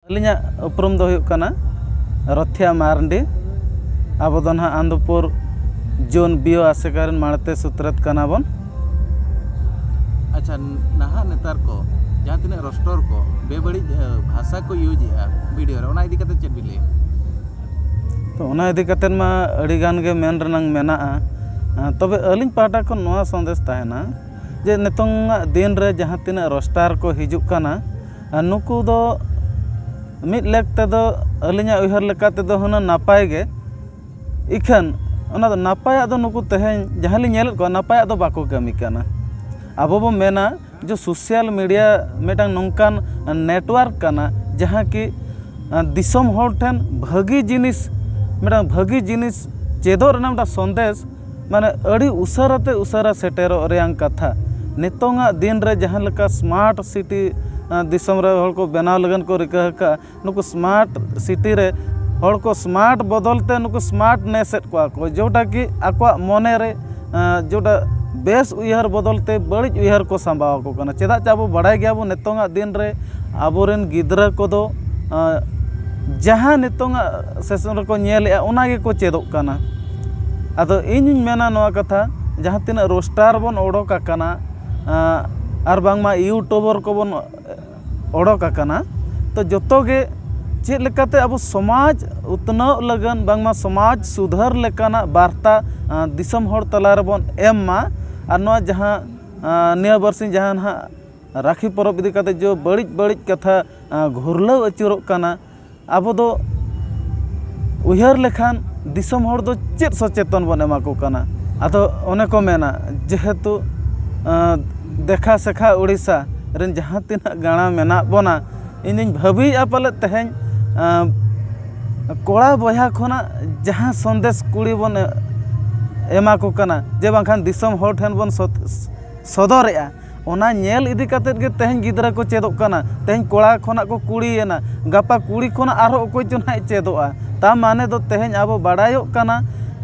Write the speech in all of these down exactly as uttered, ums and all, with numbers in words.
ᱟᱹᱞᱤᱧᱟᱜ ᱩᱯᱨᱩᱢ ᱫᱚ ᱦᱩᱭᱩᱜ ᱠᱟᱱᱟ ᱨᱚᱛᱷᱤᱭᱟ ᱢᱟᱨᱰᱤ᱾ ᱟᱵᱚ ᱫᱚ ᱱᱟᱦᱟᱜ ᱟᱱᱫᱚᱯᱩᱨ ᱡᱳᱱ ᱵᱤᱭᱳ ᱟᱥᱮᱠᱟ ᱨᱮᱱ ᱢᱟᱲᱛᱮ ᱥᱩᱛᱨᱮᱛ ᱠᱟᱱᱟ ᱵᱚᱱ᱾ ᱟᱪᱪᱷᱟ, ᱱᱟᱦᱟᱜ ᱱᱮᱛᱟᱨ ᱠᱚ ᱡᱟᱦᱟᱸ ᱛᱤᱱᱟᱹᱜ ᱨᱳᱥᱴᱟᱨ ᱠᱚ ᱵᱮᱵᱟᱹᱲᱤᱡ, ᱮ, ᱵᱷᱟᱥᱟ ᱠᱚ ᱤᱭᱩᱡᱽ ᱮᱫᱼᱟ ᱵᱷᱤᱰᱤᱭᱳ ᱨᱮ, ᱚᱱᱟ ᱤᱫᱤ ᱠᱟᱛᱮ ᱪᱮᱫ ᱵᱤᱱ ᱞᱟᱹᱭᱟ? ᱛᱚ, ᱚᱱᱟ ᱤᱫᱤ ᱠᱟᱛᱮᱫ ᱢᱟ ᱟᱹᱰᱤ ᱜᱟᱱ ᱜᱮ ᱢᱮᱱ ᱨᱮᱱᱟᱝ ᱢᱮᱱᱟᱜᱼᱟ᱾ ᱟᱸ, ᱛᱚᱵᱮ ᱟᱹᱞᱤᱧ ᱯᱟᱦᱴᱟ ᱠᱷᱚᱱ ᱱᱚᱣᱟ ᱥᱟᱸᱫᱮᱥ ᱛᱟᱦᱮᱱᱟ ᱡᱮ ᱱᱤᱛᱚᱝᱟᱜ ᱫᱤᱱ ᱨᱮ ᱡᱟᱦᱟᱸ ᱛᱤᱱᱟᱹᱜ ᱨᱳᱥᱴᱟᱨ ᱠᱚ ᱦᱤᱡᱩᱜ ᱠᱟᱱᱟ, ᱟᱨ ᱱᱩᱠᱩ ᱫᱚ ᱢᱤᱫ ᱞᱮᱠ ᱛᱮᱫᱚ, ᱟᱹᱞᱤᱧᱟᱜ ᱩᱭᱦᱟᱹᱨ ᱞᱮᱠᱟ ᱛᱮᱫᱚ ᱦᱩᱱᱟᱹᱝ ᱱᱟᱯᱟᱭ ᱜᱮ᱾ ᱤᱠᱷᱟᱹᱱ ᱚᱱᱟ ᱫᱚ ᱱᱟᱯᱟᱭᱟᱜ ᱫᱚ ᱱᱩᱠᱩ ᱛᱮᱦᱮᱧ ᱡᱟᱦᱟᱸ ᱞᱤᱧ ᱧᱮᱞᱮᱫ ᱠᱚᱣᱟ, ᱱᱟᱯᱟᱭᱟᱜ ᱫᱚ ᱵᱟᱠᱚ ᱠᱟᱹᱢᱤ ᱠᱟᱱᱟ᱾ ᱟᱵᱚ ᱵᱚ ᱢᱮᱱᱟ ᱡᱮ ᱥᱳᱥᱟᱞ ᱢᱤᱰᱤᱭᱟ ᱢᱤᱫᱴᱟᱝ ᱱᱚᱝᱠᱟᱱ ᱱᱮᱴᱣᱟᱨᱠ ᱠᱟᱱᱟ, ᱡᱟᱦᱟᱸ ᱠᱤ, ᱟᱸ, ᱫᱤᱥᱚᱢ ᱦᱚᱲ ᱴᱷᱮᱱ ᱵᱷᱟᱹᱜᱤ ᱡᱤᱱᱤᱥ, ᱢᱤᱫᱴᱟᱝ ᱵᱷᱟᱹᱜᱤ ᱡᱤᱱᱤᱥ ᱪᱮᱫᱚᱜ ᱨᱮᱱᱟᱜ ᱢᱤᱫᱴᱟᱝ ᱥᱚᱱᱫᱮᱥ, ᱢᱟᱱᱮ, ᱟᱹᱰᱤ ᱩᱥᱟᱹᱨᱟ ᱛᱮ ᱩᱥᱟᱹᱨᱟ ᱥᱮᱴᱮᱨᱚᱜ ᱨᱮᱭᱟᱝ ᱠᱟᱛᱷᱟ᱾ ᱱᱤᱛᱚᱝᱟᱜ ᱫᱤᱱ ᱨᱮ ᱡᱟᱦᱟᱸ ᱞᱮᱠᱟ ᱥᱢᱟᱨᱴ ᱥᱤᱴᱤ, ᱟᱸ, ᱫᱤᱥᱚᱢ ᱨᱮ ᱦᱚᱲ ᱠᱚ ᱵᱮᱱᱟᱣ ᱞᱟᱹᱜᱤᱫ ᱠᱚ ᱨᱤᱠᱟᱹ ᱟᱠᱟᱫᱼᱟ, ᱱᱩᱠᱩ ᱥᱢᱟᱨᱴ ᱥᱤᱴᱤ ᱨᱮ ᱦᱚᱲ ᱠᱚ ᱥᱢᱟᱨᱴ ᱵᱚᱫᱚᱞ ᱛᱮ ᱱᱩᱠᱩ ᱥᱢᱟᱨᱴᱱᱮᱥ ᱮᱫ ᱠᱚᱣᱟ ᱠᱚ, ᱡᱮᱴᱟ ᱠᱤ ᱟᱠᱚᱣᱟᱜ ᱢᱚᱱᱮ ᱨᱮ, ᱟᱸ, ᱡᱮᱴᱟ ᱵᱮᱥ ᱩᱭᱦᱟᱹᱨ ᱵᱚᱫᱚᱞ ᱛᱮ ᱵᱟᱹᱲᱤᱡ ᱩᱭᱦᱟᱹᱨ ᱠᱚ ᱥᱟᱢᱵᱟᱣ ᱟᱠᱚ ᱠᱟᱱᱟ᱾ ᱪᱮᱫᱟᱜ ᱪᱮ ᱟᱵᱚ ᱵᱟᱲᱟᱭ ᱜᱮᱭᱟᱵᱚᱱ, ᱱᱤᱛᱚᱝᱟᱜ ᱫᱤᱱ ᱨᱮ ᱟᱵᱚᱨᱮᱱ ᱜᱤᱫᱽᱨᱟᱹ ᱠᱚᱫᱚ, ᱟᱸ, ᱡᱟᱦᱟᱸ ᱱᱤᱛᱚᱝᱟᱜ ᱥᱮᱥᱚᱱ ᱨᱮᱠᱚ ᱧᱮᱞᱮᱫᱼᱟ, ᱚᱱᱟ ᱜᱮᱠᱚ ᱪᱮᱫᱚᱜ ᱠᱟᱱᱟ᱾ ᱟᱫᱚ ᱤᱧᱤᱧ ᱢᱮᱱᱟ ᱱᱚᱣᱟ ᱠᱟᱛᱷᱟ, ᱡᱟᱦᱟᱸ ᱛᱤᱱᱟᱹᱜ ᱨᱳᱥᱴᱟᱨ ᱵᱚᱱ ᱚᱰᱳᱠ ᱟᱠᱟᱱᱟ, ᱟᱸ, ᱟᱨ ᱵᱟᱝᱢᱟ ᱤᱭᱩᱴᱩᱵᱟᱨ ᱠᱚᱵᱚᱱ ᱚᱰᱳᱠ ᱟᱠᱟᱱᱟ, ᱛᱚ ᱡᱚᱛᱚ ᱜᱮ ᱪᱮᱫ ᱞᱮᱠᱟᱛᱮ ᱟᱵᱚ ᱥᱚᱢᱟᱡᱽ ᱩᱛᱱᱟᱹᱣ ᱞᱟᱹᱜᱤᱫ, ᱵᱟᱝᱢᱟ ᱥᱚᱢᱟᱡᱽ ᱥᱩᱫᱷᱟᱹᱨ ᱞᱮᱠᱟᱱᱟᱜ ᱵᱟᱨᱛᱟ, ᱟᱸ, ᱫᱤᱥᱚᱢ ᱦᱚᱲ ᱛᱟᱞᱟ ᱨᱮᱵᱚᱱ ᱮᱢ ᱢᱟ᱾ ᱟᱨ ᱱᱚᱣᱟ ᱡᱟᱦᱟᱸ, ᱟᱸ, ᱱᱤᱭᱟᱹ ᱵᱟᱨᱥᱤᱧ ᱡᱟᱦᱟᱸ ᱱᱟᱦᱟᱜ ᱨᱟᱠᱷᱤ ᱯᱚᱨᱚᱵᱽ ᱤᱫᱤ ᱠᱟᱛᱮ ᱡᱮ ᱵᱟᱹᱲᱤᱡ ᱵᱟᱹᱲᱤᱡ ᱠᱟᱛᱷᱟ, ᱟᱸ, ᱜᱷᱩᱨᱞᱟᱹᱣ ᱟᱹᱪᱩᱨᱚᱜ ᱠᱟᱱᱟ, ᱟᱵᱚ ᱫᱚ ᱩᱭᱦᱟᱹᱨ ᱞᱮᱠᱷᱟᱱ ᱫᱤᱥᱚᱢ ᱦᱚᱲ ᱫᱚ ᱪᱮᱫ ᱥᱚᱪᱮᱛᱚᱱ ᱵᱚᱱ ᱮᱢᱟ ᱠᱚ ᱠᱟᱱᱟ? ᱟᱫᱚ ᱚᱱᱮ ᱠᱚ ᱢᱮᱱᱟ, ᱡᱮᱦᱮᱛᱩ, ᱟᱸ, ᱫᱮᱠᱷᱟ ᱥᱮᱠᱷᱟ ᱳᱰᱤᱥᱟ ᱨᱮᱱ ᱡᱟᱦᱟᱸ ᱛᱤᱱᱟᱹᱜ ᱜᱟᱬᱟ ᱢᱮᱱᱟᱜ ᱵᱚᱱᱟ, ᱤᱧ ᱫᱩᱧ ᱵᱷᱟᱹᱵᱤᱭᱮᱫᱼᱟ ᱯᱟᱞᱮᱫ ᱛᱮᱦᱮᱧ, ᱟᱸ, ᱠᱚᱲᱟ ᱵᱚᱭᱦᱟ ᱠᱷᱚᱱᱟᱜ ᱡᱟᱦᱟᱸ ᱥᱚᱱᱫᱮᱥ ᱠᱩᱲᱤ ᱵᱚᱱ ᱮ-, ᱮᱢᱟ ᱠᱚ ᱠᱟᱱᱟ, ᱡᱮ ᱵᱟᱝᱠᱷᱟᱱ ᱫᱤᱥᱚᱢ ᱦᱚᱲ ᱴᱷᱮᱱ ᱵᱚᱱ ᱥᱚᱫ-, ᱥᱚᱫᱚᱨᱮᱜᱼᱟ, ᱚᱱᱟ ᱧᱮᱞ ᱤᱫᱤ ᱠᱟᱛᱮᱫ ᱜᱮ ᱛᱮᱦᱮᱧ ᱜᱤᱫᱽᱨᱟᱹ ᱠᱚ ᱪᱮᱫᱚᱜ ᱠᱟᱱᱟ᱾ ᱛᱮᱦᱮᱧ ᱠᱚᱲᱟ ᱠᱷᱚᱱᱟᱜ ᱠᱚ ᱠᱩᱲᱤᱭᱮᱱᱟ, ᱜᱟᱯᱟ ᱠᱩᱲᱤ ᱠᱷᱚᱱᱟᱜ ᱟᱨᱦᱚᱸ ᱚᱠᱚᱭ ᱪᱚ ᱱᱟᱦᱟᱜ ᱪᱮᱫᱚᱜᱼᱟ᱾ ᱛᱟ ᱢᱟᱱᱮ ᱫᱚ ᱛᱮᱦᱮᱧ ᱟᱵᱚ ᱵᱟᱲᱟᱭᱚᱜ ᱠᱟᱱᱟ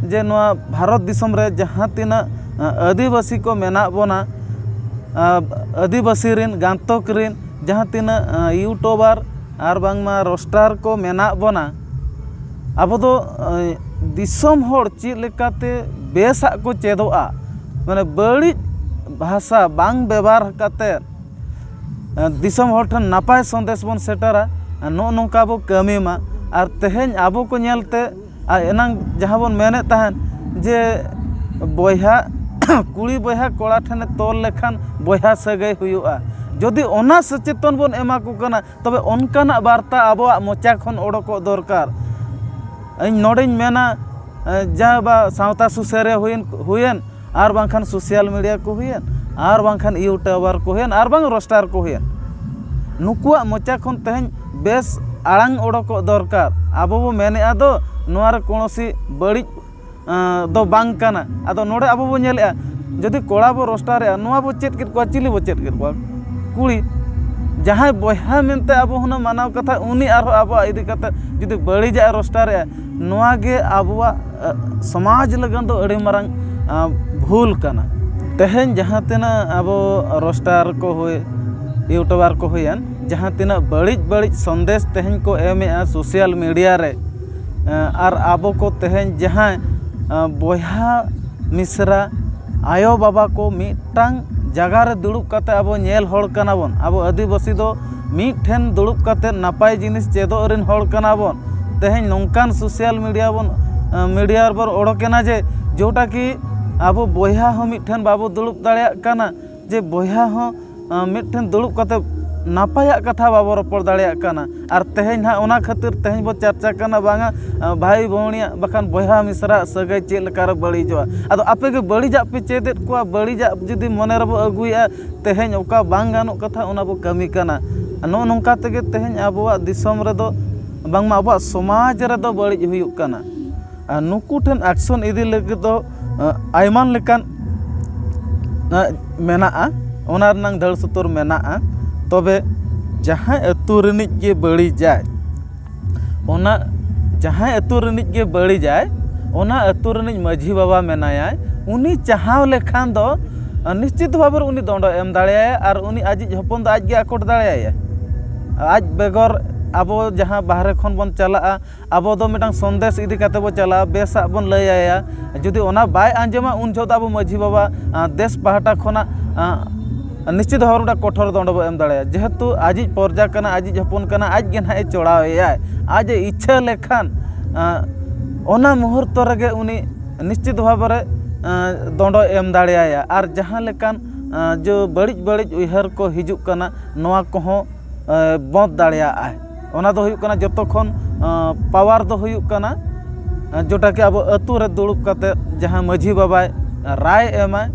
ᱡᱮ ᱱᱚᱣᱟ ᱵᱷᱟᱨᱚᱛ ᱫᱤᱥᱚᱢ ᱨᱮ ᱡᱟᱦᱟᱸ ᱛᱤᱱᱟᱹᱜ, ᱟᱸ, ᱟᱹᱫᱤᱵᱟᱹᱥᱤ ᱠᱚ ᱢᱮᱱᱟᱜ ᱵᱚᱱᱟ, ᱟᱸ, ᱟᱹᱫᱤᱵᱟᱹᱥᱤ ᱨᱤᱱ ᱜᱟᱱᱛᱚᱠ ᱨᱤᱱ ᱡᱟᱦᱟᱸ ᱛᱤᱱᱟᱹᱜ, ᱟᱸ, ᱤᱭᱩᱴᱩᱵᱟᱨ, ᱟᱨ ᱵᱟᱝᱢᱟ ᱨᱳᱥᱴᱟᱨ ᱠᱚ ᱢᱮᱱᱟᱜ ᱵᱚᱱᱟ, ᱟᱵᱚ ᱫᱚ ᱫᱤᱥᱚᱢ ᱦᱚᱲ ᱪᱮᱫ ᱞᱮᱠᱟᱛᱮ ᱵᱮᱥᱟᱜ ᱠᱚ ᱪᱮᱫᱚᱜᱼᱟ, ᱢᱟᱱᱮ ᱵᱟᱹᱲᱤᱡ ᱵᱷᱟᱥᱟ ᱵᱟᱝ ᱵᱮᱵᱷᱟᱨ ᱠᱟᱛᱮ ᱫᱤᱥᱚᱢ ᱦᱚᱲ ᱴᱷᱮᱱ ᱱᱟᱯᱟᱭ ᱥᱚᱱᱫᱮᱥ ᱵᱚᱱ ᱥᱮᱴᱮᱨᱟ᱾ ᱱᱚᱜᱼᱚ ᱱᱚᱝᱠᱟ ᱵᱚ ᱠᱟᱹᱢᱤ ᱢᱟ᱾ ᱟᱨ ᱛᱮᱦᱮᱧ ᱟᱵᱚ ᱠᱚ ᱧᱮᱞᱛᱮ ᱟᱨ ᱮᱱᱟᱝ ᱡᱟᱦᱟᱸ ᱵᱚᱱ ᱢᱮᱱᱮᱫ ᱛᱟᱦᱮᱸᱫ ᱡᱮ ᱵᱚᱭᱦᱟ ᱠᱩᱲᱤ ᱵᱚᱭᱦᱟ ᱠᱚᱲᱟ ᱴᱷᱮᱱᱮ ᱛᱚᱞ ᱞᱮᱠᱷᱟᱱ ᱵᱚᱭᱦᱟ ᱥᱟᱹᱜᱟᱹᱭ ᱦᱩᱭᱩᱜᱼᱟ, ᱡᱩᱫᱤ ᱚᱱᱟ ᱥᱚᱪᱮᱛᱚᱱ ᱵᱚᱱ ᱮᱢᱟ ᱠᱚ ᱠᱟᱱᱟ, ᱛᱚᱵᱮ ᱚᱱᱠᱟᱱᱟᱜ ᱵᱟᱨᱛᱟ ᱟᱵᱚᱣᱟᱜ ᱢᱚᱪᱟ ᱠᱷᱚᱱ ᱚᱰᱚᱠᱚᱜ ᱫᱚᱨᱠᱟᱨ᱾ ᱤᱧ ᱱᱚᱰᱮᱧ ᱢᱮᱱᱟ, ᱡᱟᱦᱟᱸ ᱵᱟ ᱥᱟᱶᱛᱟ ᱥᱩᱥᱟᱹᱨᱤᱭᱟᱹ ᱦᱩᱭᱮᱱ ᱦᱩᱭᱮᱱ ᱟᱨ ᱵᱟᱝᱠᱷᱟᱱ ᱥᱳᱥᱟᱞ ᱢᱤᱰᱤᱭᱟ ᱠᱚ ᱦᱩᱭᱮᱱ ᱟᱨ ᱵᱟᱝᱠᱷᱟᱱ ᱤᱭᱩᱴᱩᱵᱟᱨ ᱠᱚ ᱦᱩᱭᱮᱱ ᱟᱨ ᱵᱟᱝ ᱨᱳᱥᱴᱟᱨ ᱠᱚ ᱦᱩᱭᱮᱱ, ᱱᱩᱠᱩᱣᱟᱜ ᱢᱚᱪᱟ ᱠᱷᱚᱱ ᱛᱮᱦᱮᱧ ᱵᱮᱥ ᱟᱲᱟᱝ ᱚᱰᱚᱠᱚᱜ ᱫᱚᱨᱠᱟᱨ᱾ ᱟᱵᱚ ᱵᱚ ᱢᱮᱱᱮᱫᱼᱟ ᱫᱚ ᱱᱚᱣᱟ ᱨᱮ ᱠᱳᱱᱳᱥᱤ ᱵᱟᱹᱲᱤᱡ ᱫᱚ ᱵᱟᱝ ᱠᱟᱱᱟ᱾ ᱟᱫᱚ ᱱᱚᱰᱮ ᱟᱵᱚ ᱵᱚ ᱧᱮᱞᱮᱫᱼᱟ, ᱡᱩᱫᱤ ᱠᱚᱲᱟ ᱵᱚ ᱨᱳᱥᱴᱟᱨᱮᱫᱼᱟ, ᱱᱚᱣᱟ ᱵᱚ ᱪᱮᱫ ᱠᱮᱫ ᱠᱚᱣᱟ, ᱪᱤᱞᱤ ᱵᱚ ᱪᱮᱫ ᱠᱮᱫ ᱠᱚᱣᱟ? ᱠᱩᱲᱤ᱾ ᱡᱟᱦᱟᱸᱭ ᱵᱚᱭᱦᱟ ᱢᱮᱱᱛᱮ ᱟᱵᱚ ᱦᱩᱱᱟᱹᱝ ᱢᱟᱱᱟᱣ ᱠᱟᱛᱷᱟ, ᱩᱱᱤ ᱟᱨᱦᱚᱸ ᱟᱵᱚᱣᱟᱜ ᱤᱫᱤ ᱠᱟᱛᱮ ᱡᱩᱫᱤ ᱵᱟᱹᱲᱤᱡᱟᱜ ᱮ ᱨᱳᱥᱴᱟᱨᱮᱫᱼᱟ, ᱱᱚᱣᱟ ᱜᱮ ᱟᱵᱚᱣᱟᱜ ᱥᱚᱢᱟᱡᱽ ᱞᱟᱹᱜᱤᱫ ᱫᱚ ᱟᱹᱰᱤ ᱢᱟᱨᱟᱝ ᱵᱷᱩᱞ ᱠᱟᱱᱟ᱾ ᱛᱮᱦᱮᱧ ᱡᱟᱦᱟᱸ ᱛᱤᱱᱟᱹᱜ ᱟᱵᱚ ᱨᱳᱥᱴᱟᱨ ᱠᱚ ᱦᱩᱭ, ᱤᱭᱩᱴᱩᱵᱟᱨ ᱠᱚ ᱦᱩᱭᱮᱱ, ᱡᱟᱦᱟᱸ ᱛᱤᱱᱟᱹᱜ ᱵᱟᱹᱲᱤᱡ ᱵᱟᱹᱲᱤᱡ ᱥᱚᱱᱫᱮᱥ ᱛᱮᱦᱮᱧ ᱠᱚ ᱮᱢᱮᱫᱼᱟ ᱥᱳᱥᱟᱞ ᱢᱤᱰᱤᱭᱟ ᱨᱮ, ᱟᱨ ᱟᱵᱚ ᱠᱚ ᱛᱮᱦᱮᱧ ᱡᱟᱦᱟᱸᱭ ᱵᱚᱭᱦᱟ ᱢᱤᱥᱨᱟ ᱟᱭᱳ ᱵᱟᱵᱟ ᱠᱚ ᱢᱤᱫᱴᱟᱝ ᱡᱟᱭᱜᱟ ᱨᱮ ᱫᱩᱲᱩᱵ ᱠᱟᱛᱮ ᱟᱵᱚ ᱧᱮᱞ ᱦᱚᱲ ᱠᱟᱱᱟ ᱵᱚᱱ᱾ ᱟᱵᱚ ᱟᱹᱫᱤᱵᱟᱹᱥᱤ ᱫᱚ ᱢᱤᱫ ᱴᱷᱮᱱ ᱫᱩᱲᱩᱵ ᱠᱟᱛᱮ ᱱᱟᱯᱟᱭ ᱡᱤᱱᱤᱥ ᱪᱮᱫᱚᱜ ᱨᱮᱱ ᱦᱚᱲ ᱠᱟᱱᱟ ᱵᱚᱱ᱾ ᱛᱮᱦᱮᱧ ᱱᱚᱝᱠᱟᱱ ᱥᱳᱥᱟᱞ ᱢᱤᱰᱤᱭᱟ ᱵᱚᱱ, ᱢᱤᱰᱤᱭᱟ ᱨᱮᱵᱚᱱ ᱚᱰᱚᱠᱮᱱᱟ ᱡᱮ ᱡᱮᱴᱟ ᱠᱤ ᱟᱵᱚ ᱵᱚᱭᱦᱟ ᱦᱚᱸ ᱢᱤᱫ ᱴᱷᱮᱱ ᱵᱟᱵᱚ ᱫᱩᱲᱩᱵ ᱫᱟᱲᱮᱭᱟᱜ ᱠᱟᱱᱟ, ᱡᱮ ᱵᱚᱭᱦᱟ ᱦᱚᱸ ᱢᱤᱫ ᱴᱷᱮᱱ ᱫᱩᱲᱩᱵ ᱠᱟᱛᱮ ᱱᱟᱯᱟᱭᱟᱜ ᱠᱟᱛᱷᱟ ᱵᱟᱵᱚ ᱨᱚᱯᱚᱲ ᱫᱟᱲᱮᱭᱟᱜ ᱠᱟᱱᱟ᱾ ᱟᱨ ᱛᱮᱦᱮᱧ ᱱᱟᱦᱟᱜ ᱚᱱᱟ ᱠᱷᱟᱹᱛᱤᱨ ᱛᱮᱦᱮᱧ ᱵᱚ ᱪᱟᱨᱪᱟ ᱠᱟᱱᱟ, ᱵᱟᱝᱟ ᱵᱷᱟᱭ ᱵᱷᱩᱣᱟᱹᱬᱤᱭᱟᱜ ᱵᱟᱠᱷᱟᱱ ᱵᱚᱭᱦᱟ ᱢᱤᱥᱨᱟ ᱥᱟᱹᱜᱟᱹᱭ ᱪᱮᱫ ᱞᱮᱠᱟᱨᱮ ᱵᱟᱹᱲᱤᱡᱚᱜᱼᱟ᱾ ᱟᱫᱚ ᱟᱯᱮ ᱜᱮ ᱵᱟᱹᱲᱤᱡᱟᱜ ᱯᱮ ᱪᱮᱫᱮᱫ ᱠᱚᱣᱟ, ᱵᱟᱹᱲᱤᱡᱟᱜ ᱡᱩᱫᱤ ᱢᱚᱱᱮ ᱨᱮᱵᱚ ᱟᱹᱜᱩᱭᱮᱫᱼᱟ, ᱛᱮᱦᱮᱧ ᱚᱠᱟ ᱵᱟᱝ ᱜᱟᱱᱚᱜ ᱠᱟᱛᱷᱟ ᱚᱱᱟ ᱵᱚ ᱠᱟᱹᱢᱤ ᱠᱟᱱᱟ᱾ ᱱᱚᱜᱼᱚ ᱱᱚᱝᱠᱟ ᱛᱮᱜᱮ ᱛᱮᱦᱮᱧ ᱟᱵᱚᱣᱟᱜ ᱫᱤᱥᱚᱢ ᱨᱮᱫᱚ ᱵᱟᱝᱢᱟ ᱟᱵᱚᱣᱟᱜ ᱥᱚᱢᱟᱡᱽ ᱨᱮᱫᱚ ᱵᱟᱹᱲᱤᱡ ᱦᱩᱭᱩᱜ ᱠᱟᱱᱟ᱾ ᱟᱨ ᱱᱩᱠᱩ ᱴᱷᱮᱱ ᱮᱠᱥᱚᱱ ᱤᱫᱤ ᱞᱟᱹᱜᱤᱫ ᱫᱚ ᱟᱭᱢᱟ ᱞᱮᱠᱟᱱ ᱢᱮᱱᱟᱜᱼᱟ, ᱚᱱᱟ ᱨᱮᱱᱟᱝ ᱫᱟᱹᱲ ᱥᱩᱛᱩᱨ ᱢᱮᱱᱟᱜᱼᱟ᱾ ᱛᱚᱵᱮ ᱡᱟᱦᱟᱸᱭ ᱟᱹᱛᱩ ᱨᱤᱱᱤᱡ ᱜᱮ ᱵᱟᱹᱲᱤᱡᱟᱭ, ᱚᱱᱟ ᱡᱟᱦᱟᱸᱭ ᱟᱹᱛᱩ ᱨᱤᱱᱤᱡ ᱜᱮ ᱵᱟᱹᱲᱤᱡᱟᱭ, ᱚᱱᱟ ᱟᱹᱛᱩ ᱨᱤᱱᱤᱡ ᱢᱟᱹᱡᱷᱤ ᱵᱟᱵᱟ ᱢᱮᱱᱟᱭᱟᱭ, ᱩᱱᱤ ᱪᱟᱦᱟᱣ ᱞᱮᱠᱷᱟᱱ ᱫᱚ ᱱᱤᱥᱪᱤᱛ ᱵᱷᱟᱵᱮ ᱩᱱᱤ ᱫᱚᱸᱰᱚ ᱮᱢ ᱫᱟᱲᱮᱭᱟᱭᱟ ᱟᱨ ᱩᱱᱤ ᱟᱡᱤᱡ ᱦᱚᱯᱚᱱ ᱫᱚ ᱟᱡ ᱜᱮ ᱟᱠᱚᱴ ᱫᱟᱲᱮᱭᱟᱭᱟ᱾ ᱟᱡ ᱵᱮᱜᱚᱨ ᱟᱵᱚ ᱡᱟᱦᱟᱸ ᱵᱟᱦᱨᱮ ᱠᱷᱚᱱ ᱵᱚᱱ ᱪᱟᱞᱟᱜᱼᱟ, ᱟᱵᱚ ᱫᱚ ᱢᱤᱫᱴᱟᱝ ᱥᱚᱱᱫᱮᱥ ᱤᱫᱤ ᱠᱟᱛᱮ ᱵᱚ ᱪᱟᱞᱟᱜᱼᱟ, ᱵᱮᱥᱟᱜ ᱵᱚᱱ ᱞᱟᱹᱭ ᱟᱭᱟ᱾ ᱡᱩᱫᱤ ᱚᱱᱟ ᱵᱟᱭ ᱟᱸᱡᱚᱢᱟ, ᱩᱱ ᱡᱚᱦᱚᱜ ᱫᱚ ᱟᱵᱚ ᱢᱟᱹᱡᱷᱤ ᱵᱟᱵᱟ, ᱟᱸ, ᱫᱮᱥ ᱯᱟᱦᱴᱟ ᱠᱷᱚᱱᱟᱜ, ᱟᱸ, ᱱᱤᱥᱪᱤᱛ ᱵᱷᱟᱵᱮ ᱢᱤᱫᱴᱟᱝ ᱠᱚᱴᱷᱳᱨ ᱫᱚᱸᱰ ᱵᱚ ᱮᱢ ᱫᱟᱲᱮᱭᱟᱜᱼᱟ᱾ ᱡᱮᱦᱮᱛᱩ ᱟᱡᱤᱡ ᱯᱚᱨᱡᱟ ᱠᱟᱱᱟ, ᱟᱡᱤᱡ ᱦᱚᱯᱚᱱ ᱠᱟᱱᱟ, ᱟᱡ ᱜᱮ ᱱᱟᱦᱟᱜ ᱮ ᱪᱚᱲᱟᱣ ᱮᱭᱟᱭ᱾ ᱟᱡ ᱮ ᱤᱪᱪᱷᱟᱹ ᱞᱮᱠᱷᱟᱱ, ᱟᱸ, ᱚᱱᱟ ᱢᱩᱦᱩᱨᱛᱚ ᱨᱮᱜᱮ ᱩᱱᱤ ᱱᱤᱥᱪᱤᱛ ᱵᱷᱟᱵᱮ ᱨᱮ, ᱟᱸ, ᱫᱚᱸᱰ ᱮᱢ ᱫᱟᱲᱮᱭᱟᱭᱟ᱾ ᱟᱨ ᱡᱟᱦᱟᱸ ᱞᱮᱠᱟᱱ, ᱟᱸ, ᱡᱮ ᱵᱟᱹᱲᱤᱡ ᱵᱟᱹᱲᱤᱡ ᱩᱭᱦᱟᱹᱨ ᱠᱚ ᱦᱤᱡᱩᱜ ᱠᱟᱱᱟ, ᱱᱚᱣᱟ ᱠᱚᱦᱚᱸ ᱮ, ᱵᱚᱸᱫᱽ ᱫᱟᱲᱮᱭᱟᱜᱼᱟᱭ᱾ ᱚᱱᱟ ᱫᱚ ᱦᱩᱭᱩᱜ ᱠᱟᱱᱟ ᱡᱚᱛᱚ ᱠᱷᱚᱱ, ᱮ, ᱯᱟᱣᱟᱨ ᱫᱚ ᱦᱩᱭᱩᱜ ᱠᱟᱱᱟ, ᱮ, ᱡᱮᱴᱟ ᱠᱤ ᱟᱵᱚ ᱟᱹᱛᱩ ᱨᱮ ᱫᱩᱲᱩᱵ ᱠᱟᱛᱮ ᱡᱟᱦᱟᱸ ᱢᱟᱹᱡᱷᱤ ᱵᱟᱵᱟᱭ ᱨᱟᱭ ᱮᱢᱟᱭ,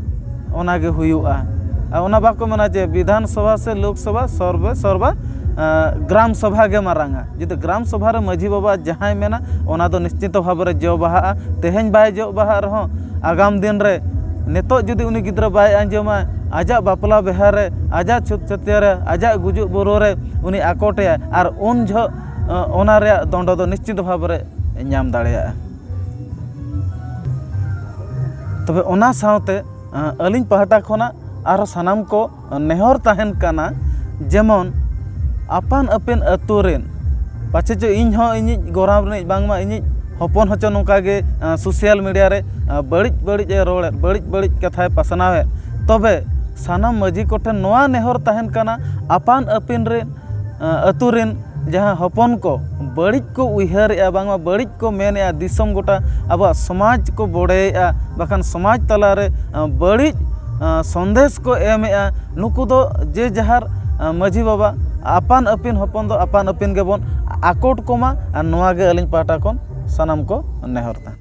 ᱚᱱᱟ ᱜᱮ ᱦᱩᱭᱩᱜᱼᱟ᱾ ᱟᱨ ᱚᱱᱟ ᱵᱟᱠᱚ ᱢᱮᱱᱟ ᱡᱮ ᱵᱤᱫᱷᱟᱱ ᱥᱚᱵᱷᱟ ᱥᱮ ᱞᱳᱠ ᱥᱚᱵᱷᱟ, ᱥᱚᱨᱵᱮ ᱥᱚᱨᱵᱟ, ᱮ, ᱜᱨᱟᱢ ᱥᱚᱵᱷᱟ ᱜᱮ ᱢᱟᱨᱟᱝᱟ᱾ ᱡᱩᱫᱤ ᱜᱨᱟᱢ ᱥᱚᱵᱷᱟ ᱨᱮ ᱢᱟᱹᱡᱷᱤ ᱵᱟᱵᱟ ᱡᱟᱦᱟᱸᱭ ᱢᱮᱱᱟ, ᱚᱱᱟ ᱫᱚ ᱱᱤᱥᱪᱤᱛ ᱵᱷᱟᱵᱮ ᱨᱮ ᱡᱚ ᱵᱟᱦᱟᱜᱼᱟ᱾ ᱛᱮᱦᱮᱧ ᱵᱟᱭ ᱡᱚ ᱵᱟᱦᱟᱜ ᱨᱮᱦᱚᱸ, ᱟᱜᱟᱢ ᱫᱤᱱ ᱨᱮ ᱱᱤᱛᱚᱜ ᱡᱩᱫᱤ ᱩᱱᱤ ᱜᱤᱫᱽᱨᱟᱹ ᱵᱟᱭ ᱟᱸᱡᱚᱢᱟ, ᱟᱡᱟᱜ ᱵᱟᱯᱞᱟ ᱵᱤᱦᱟᱹ ᱨᱮ, ᱟᱡᱟᱜ ᱪᱷᱩᱛ ᱪᱷᱟᱹᱴᱭᱟᱹᱨ ᱨᱮ, ᱟᱡᱟᱜ ᱜᱩᱡᱩᱜ ᱵᱩᱨᱩ ᱨᱮ ᱩᱱᱤ ᱟᱠᱚᱴᱮᱭᱟᱭ, ᱟᱨ ᱩᱱ ᱡᱚᱦᱚᱜ, ᱟᱸ, ᱚᱱᱟ ᱨᱮᱭᱟᱜ ᱫᱚᱸᱰ ᱫᱚ ᱱᱤᱥᱪᱤᱛ ᱵᱷᱟᱵᱽ ᱨᱮ ᱧᱟᱢ ᱫᱟᱲᱮᱭᱟᱜᱼᱟ᱾ ᱛᱚᱵᱮ ᱚᱱᱟ ᱥᱟᱶᱛᱮ, ᱟᱸ, ᱟᱹᱞᱤᱧ ᱯᱟᱦᱴᱟ ᱠᱷᱚᱱᱟᱜ ᱟᱨᱦᱚᱸ ᱥᱟᱱᱟᱢ ᱠᱚ ᱱᱮᱦᱚᱨ ᱛᱟᱦᱮᱱ ᱠᱟᱱᱟ, ᱡᱮᱢᱚᱱ ᱟᱯᱟᱱ ᱟᱹᱯᱤᱱ ᱟᱹᱛᱩ ᱨᱮᱱ, ᱯᱟᱪᱷᱮ ᱪᱚ ᱤᱧ ᱦᱚᱸ ᱤᱧᱤᱡ ᱜᱚᱨᱟᱢ ᱨᱤᱱᱤᱡ, ᱵᱟᱝᱢᱟ ᱤᱧᱤᱡ ᱦᱚᱯᱚᱱ ᱦᱚᱸ ᱪᱚ ᱱᱚᱝᱠᱟ ᱜᱮ, ᱟᱸ, social media ᱨᱮ, ᱟᱸ, ᱵᱟᱹᱲᱤᱡ ᱵᱟᱹᱲᱤᱡ ᱮ ᱨᱚᱲᱮᱫ, ᱵᱟᱹᱲᱤᱡ ᱵᱟᱹᱲᱤᱡ ᱠᱟᱛᱷᱟᱭ ᱯᱟᱥᱱᱟᱣᱮᱫ᱾ ᱛᱚᱵᱮ ᱥᱟᱱᱟᱢ ᱢᱟᱹᱡᱷᱤ ᱠᱚᱴᱷᱮᱱ ᱱᱚᱣᱟ ᱱᱮᱦᱚᱨ ᱛᱟᱦᱮᱱ ᱠᱟᱱᱟ, ᱟᱯᱟᱱ ᱟᱹᱯᱤᱱ ᱨᱮᱱ, ᱟᱸ, ᱟᱹᱛᱩ ᱨᱮᱱ ᱡᱟᱦᱟᱸ ᱦᱚᱯᱚᱱ ᱠᱚ ᱵᱟᱹᱲᱤᱡ ᱠᱚ ᱩᱭᱦᱟᱹᱨᱮᱜᱼᱟ, ᱵᱟᱝᱢᱟ ᱵᱟᱹᱲᱤᱡ ᱠᱚ ᱢᱮᱱᱮᱜᱼᱟ, ᱫᱤᱥᱚᱢ ᱜᱚᱴᱟ ᱟᱵᱚᱣᱟᱜ ᱥᱚᱢᱟᱡᱽ ᱠᱚ ᱵᱚᱲᱮᱭᱮᱜᱼᱟ, ᱵᱟᱠᱷᱟᱱ ᱥᱚᱢᱟᱡᱽ ᱛᱟᱞᱟᱨᱮ, ᱟᱸ, ᱵᱟᱹᱲᱤᱡ, ᱟᱸ, ᱥᱚᱱᱫᱮᱥ ᱠᱚ ᱮᱢᱮᱜᱼᱟ, ᱱᱩᱠᱩ ᱫᱚ ᱡᱮ ᱡᱟᱦᱟᱨ, ᱟᱸ, ᱢᱟᱹᱡᱷᱤ ᱵᱟᱵᱟ ᱟᱯᱟᱱ ᱟᱹᱯᱤᱱ ᱦᱚᱯᱚᱱ ᱫᱚ ᱟᱯᱟᱱ ᱟᱹᱯᱤᱱ ᱜᱮᱵᱚᱱ ᱟᱠᱚᱴ ᱠᱚᱢᱟ᱾ ᱟᱨ ᱱᱚᱣᱟ ᱜᱮ ᱟᱹᱞᱤᱧ ᱯᱟᱦᱴᱟ ᱠᱷᱚᱱ ᱥᱟᱱᱟᱢ ᱠᱚ ᱱᱮᱦᱚᱨ ᱛᱟᱦᱮᱸ᱾